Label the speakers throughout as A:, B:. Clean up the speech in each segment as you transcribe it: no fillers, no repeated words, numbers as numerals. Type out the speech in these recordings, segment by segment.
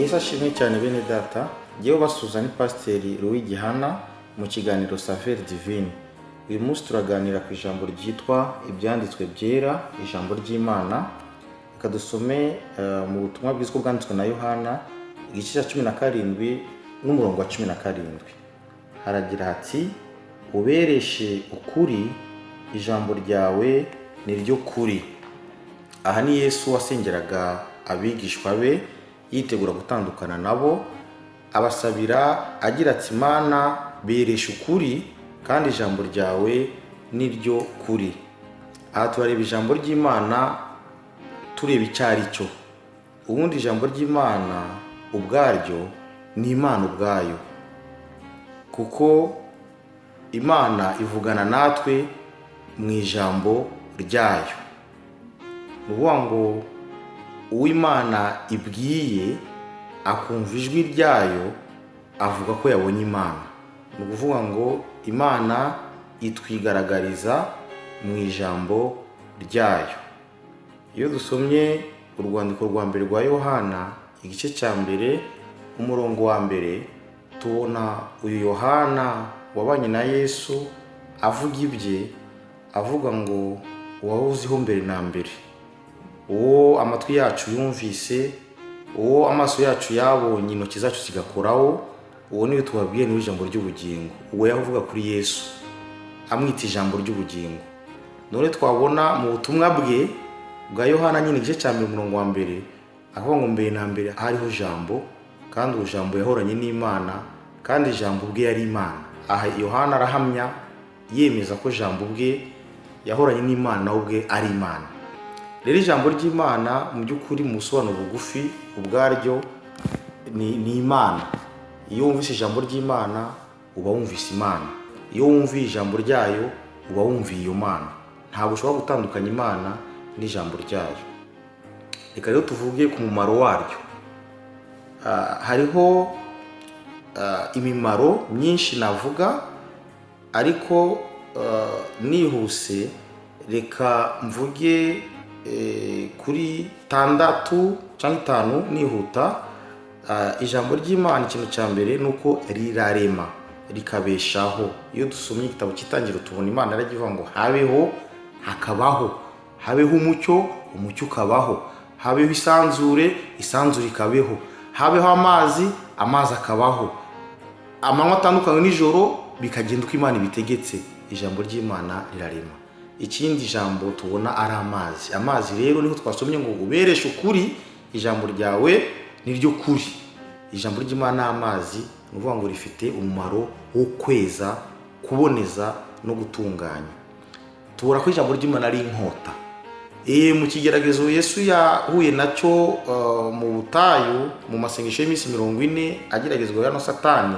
A: Yesu ashimwe cyane bene data. Ngewe basuhuza ni Pasiteri Louis Gihana mu kiganiro Saveur Divine. Uyu munsi turaganira ku ijambo ryitwa Ibyanditswe Byera, ijambo ry'Imana. Reka dusome mu butumwa bwiza uko bwanditswe na Yohana, igice cya 17 n'umurongo wa 17. Haragira hati: "Ubereshe ukuri, ijambo ryawe ni ryo kuri." Aha ni Yesu wasengeraga abigishwa be yitegura gutandukana nabo, abasabira agira ati: "Mana, beresha ukuri, kandi ijambo ryawe ni ryo kuri." Aha turareba ijambo ry'Imana, tureba icyo ari cyo. Ubundi ijambo ry'Imana ubwaryo ni Imana ubwayo, kuko Imana ivugana natwe mu ijambo ryayo. Ni ukuvuga ngo uwo Imana ibwiye akumva ijwi ryayo avuga ko yabonye Imana. Ni ukuvuga ngo Imana itwigaragariza mu ijambo ryayo. Iyo dusomye urwandiko rwa mbere rwa Yohana, igice cya mbere, umurongo wa mbere, tubona uyu Yohana wabanye na Yesu avuga ibye, avuga ngo: "Uwahozeho mbere na mbere, uwo amatwi yacu yumvise, uwo amaso yacu yabonye, intoki zacu zigakoraho, uwo niwe tubabwiye, niwe ijambo ry'ubugingo." Uwo yavuga kuri Yesu amwita ijambo ry'ubugingo. None twabona mu butumwa bwe bwa Yohana nyine, igice cya mbere, umurongo wa mbere, avuga ngo: "Mbere na mbere hariho Jambo, kandi uwo Jambo yahoranye n'Imana, kandi Ijambo ubwe yari Imana." Aha Yohana arahamya yemeza ko Jambo ubwe yahoranye n'Imana, nawe ubwe ari Imana. Rero ijambo ry'Imana mu by'ukuri, mu busobanuro bugufi, ubwaryo ni Imana. Iyo wumvise ijambo ry'Imana uba wumvise Imana. Iyo wumviye ijambo ryayo uba wumviye iyo Mana. Ntabwo ushobora gutandukanya Imana n'ijambo ryayo. Reka rero tuvuge ku mumaro waryo. Hariho imimaro myinshi navuga, ariko nihuse reka mvuge kuri tandatu cyangwa itanu nihuta. Ijambo ry'Imana, ikintu cya mbere ni uko rirarema rikabeshaho. Iyo dusomye igitabo cy'Itangiriro, tubona Imana yaragiye ivuga ngo: "Habeho," hakabaho. "Habeho umucyo," umucyo ukabaho. "Habeho isanzure," isanzure ikabeho. "Habeho amazi," amazi akabaho. Amanywa atandukanye nijoro, bikagenda uko Imana ibitegetse. Ijambo ry'Imana rirarema. Ikindi jambo tubona ari amazi. Amazi rero niho twasomye ngo: "Ubereshe ukuri, ijambo ryawe ni ryo kuri." Ijambo ry'Imana ni amazi, ni ukuvuga ngo rifite umumaro wo kweza, kuboneza no gutunganya. Tubona ko ijambo ry'Imana ari inkota. Mu kigeragezo Yesu yahuye nacyo mu butayu, mu masengesho y'iminsi 40 ageragezwa na Satani,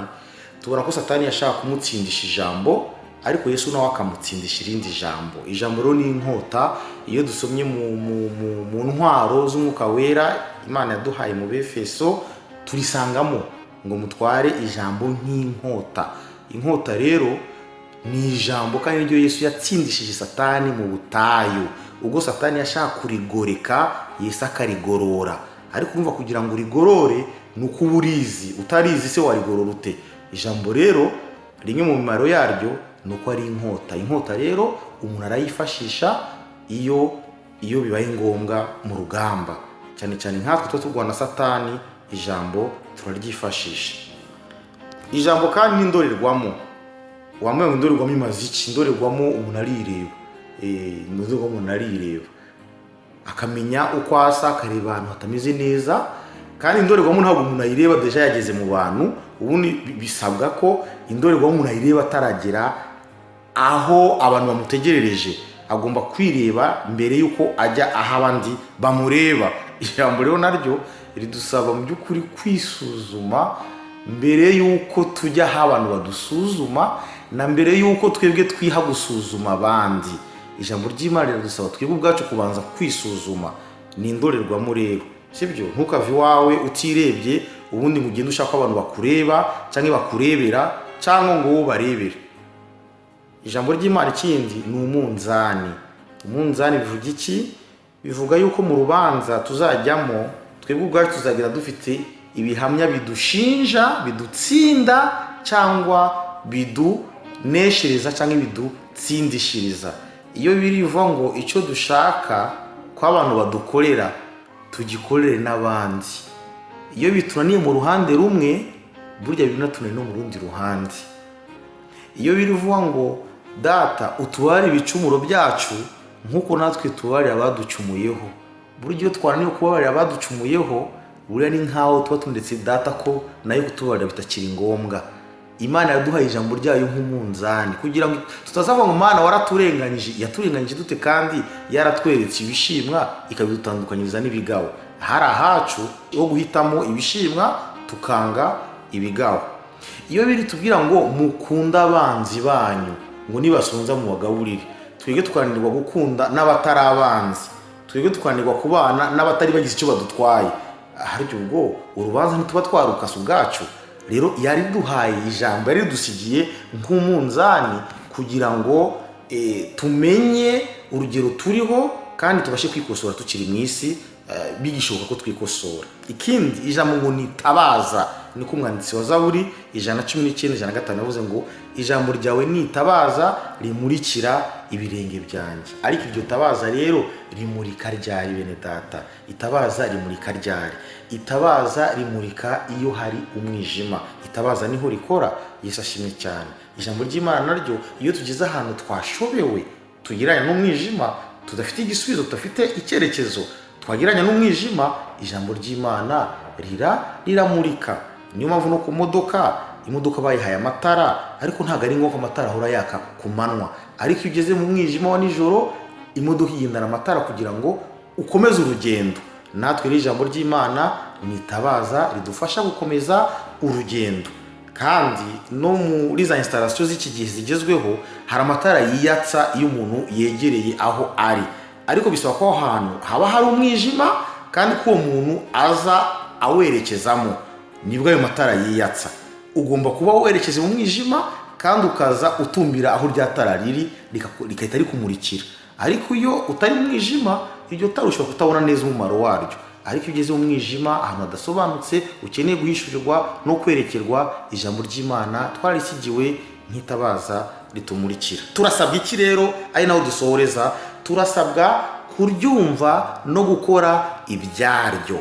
A: tubona ko Satani yashaka kumutsindisha ijambo, ariko Yesu nawe akamutsindisha irindi jambo. Ijambo rero ni inkota. Iyo dusomye mu ntwaro z'Umwuka Wera Imana yaduhaye mu Befeso, turisangamo ngo: "Mutware ijambo nk'inkota." Inkota rero ni ijambo, kandi niryo Yesu yatsindishije Satani mu butayu, ubwo Satani yashaka kurigoreka, Yesu akarigorora. Ariko urumva, kugira ngo urigorore ni uko uba urizi. Utarizi se warigorora ute? Ijambo rero, rimwe mu mimaro yaryo ni uko ari inkota. Inkota rero umuntu arayifashisha iyo bibaye ngombwa mu rugamba, cyane cyane nkatwe tuba turwana Satani, ijambo turaryifashisha. Ijambo kandi ni indorerwamo. Wambaye ngo indorerwamo imaze iki? Indorerwamo umuntu arireba. Indorerwamo umuntu arireba akamenya uko asa, akareba ahantu hatameze neza. Kandi indorerwamo ntabwo umuntu ayireba déjà yageze mu bantu. Ubundi bisabwa ko indorerwamo umuntu ayireba ataragera aho abantu bamutegerereje. Agomba kwireba mbere y'uko ajya aho abandi bamureba. Ijambo rero naryo ridusaba mu by'ukuri kwisuzuma mbere y'uko tujya aho abantu badusuzuma, na mbere y'uko twebwe twiha gusuzuma abandi. Ijambo ry'Imana riradusaba twebwe ubwacu kubanza kwisuzuma. Ni indorerwamo rero, sibyo? Ntukave iwawe utirebye, ubundi ngo ugende ushaka ko abantu bakureba cyangwa bakurebera, cyangwa ngo wowe ubarebere. Ijambo ry'Imana ikindi ni umunzani. Umunzani bivuga iki? Bivuga yuko mu rubanza tuzajyamo, twebwe ubwacu tuzagenda dufite Ibihamya bidushinja, bidutsinda cyangwa biduneshereza cyangwa bidutsindishiriza. Iyo birivuga ngo icyo dushaka ko abantu badukorera tugikorere n'abandi, iyo bitunaniye mu ruhande rumwe, burya binatunaniye no mu rundi ruhande. Iyo birivuga ngo Data, utubarire ibicumuro byacu nk'uko natwe tubabarira abaducumuyeho, burya iyo twananiwe kubabarira abaducumuyeho, buriya ni nk'aho tuba tundetse Data ko nayo kutubabarira bitakiri ngombwa. Imana yaduhaye ijambo ryayo nk'umunzani kugira ngo tutazavuga ngo Mana waraturenganyije. Yaturenganyije dute kandi yaratweretse ibishimwa ikabidutandukanyiriza n'ibigawa? Hari ahacu ho guhitamo ibishimwa tukanga ibigawa. Iyo biri tubwira ngo mukunde abanzi banyu, ngo nibasonza mubagaburire, twebwe tukananirwa gukunda n'abatari abanzi, twebwe tukananirwa kubana n'abatari bagize icyo badutwaye, harya ubwo urubanza ntituba twarukase ubwacu? Rero yariduhaye ijambo, yaridusigiye nk'umunzani kugira ngo tumenye urugero turiho kandi tubashe kwikosora tukiri mu isi, bigishoboka ko twikosora. Ikindi, ijambo ngo nitabaza, niko umwanditsi wa Zaburi 119, 105 yavuze ngo ijambo ryawe nitabaza rimurikira ibirenge byanjye. Ariko iryo tabaza rero rimurika ryari, bene Data? Itabaza rimurika ryari? Itabaza rimurika iyo hari umwijima, itabaza niho rikora. Yesu ashimwe cyane. Ijambo ry'Imana naryo, iyo tugeze ahantu twashobewe, tugereranya n'umwijima, tudafite igisubizo, tudafite icyerekezo, twagereranya n'umwijima, ijambo ry'Imana riramurika. Niyo mpamvu no ku modoka, imodoka bayihaye amatara, ariko ntabwo ari ngombwa amatara ahora yaka ku manywa. Ariko iyo ugeze mu mwijima wa nijoro, imodoka igendana amatara kugira ngo ukomeze urugendo. Natwe rero ijambo ry'Imana nitabaza ridufasha gukomeza urugendo. Kandi no muri za installation z'iki gihe zigezweho, hari amatara yiyatsa iyo umuntu yegereye aho ari, ariko bisaba ko aho hantu haba hari umwijima kandi ko uwo muntu aza awerekezamo, nibwo ayo matara yiyatsa. Ugomba kuba werekeza mu mwijima kandi ukaza utumbira aho rya tara riri, rigahita rikumurikira. Ariko iyo utari mu mwijima, iryo tara ushobora kutabona neza umumaro waryo. Ariko iyo ugeze mu mwijima, ahantu hadasobanutse, ukeneye guhishurirwa no kwerekerwa, ijambo ry'Imana twarisigiwe nk'itabaza ritumurikira. Turasabwa iki rero, ari naho dusohoreza? Turasabwa kuryumva no gukora ibyaryo,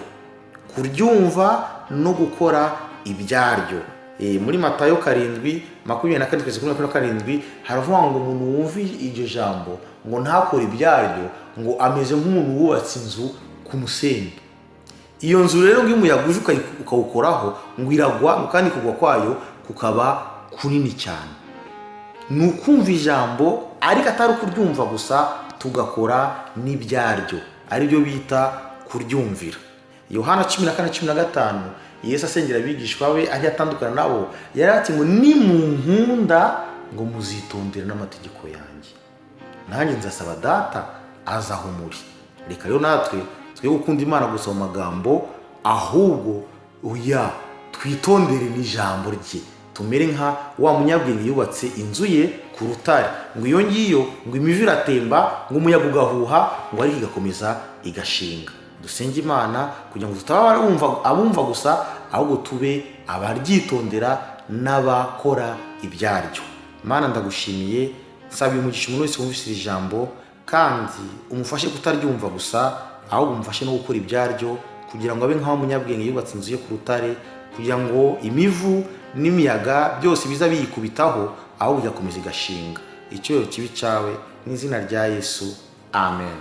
A: kuryumva no gukora ibyaryo. Muri Matayo 7:24 kugeza kuri 27 haravuga ngo umuntu wumva iryo jambo ngo ntakore ibyaryo, ngo ameze nk'umuntu wubatse inzu ku musenyi. Iyo nzu rero ngo iyo umuyaga uje ukawukoraho, ngo iragwa, ngo kandi kugwa kwayo kukaba kunini cyane. Ni ukumva ijambo, ariko atari ukuryumva gusa, tugakora n'ibyaryo, aribyo bita kuryumvira. Yohana 14, 15, Yesu asengera abigishwa be aho atandukana nabo, yari ati ngo nimunkunda ngo muzitondere n'amategeko yanjye, nanjye nzasaba Data aza aho muri. Reka rero natwe twe gukunda Imana gusa mu magambo, ahubwo oya, twitondere n'ijambo rye, tumere nka wa munyabwenge yubatse inzu ye ku rutare, ngo iyo ngiyo ngo imivu iratemba, ngo umuyaga ugahuha, ngo ariko igakomeza igashinga. Dusenge Imana kugira ngo tutaba abumva gusa, ahubwo tube abaryitondera n'abakora ibyaryo. Mana, ndagushimiye, nsaba umugisha umuntu wese wumvise iri jambo, kandi umufashe kutaryumva gusa, ahubwo umufashe no gukora ibyaryo, kugira ngo abe nk'aho umunyabwenge yubatse inzu ye ku rutare, kugira ngo imivu n'imiyaga byose biza biyikubitaho, ahubwo igakomeza igashinga. Icyubahiro kibe icyawe, n'izina rya Yesu, amen.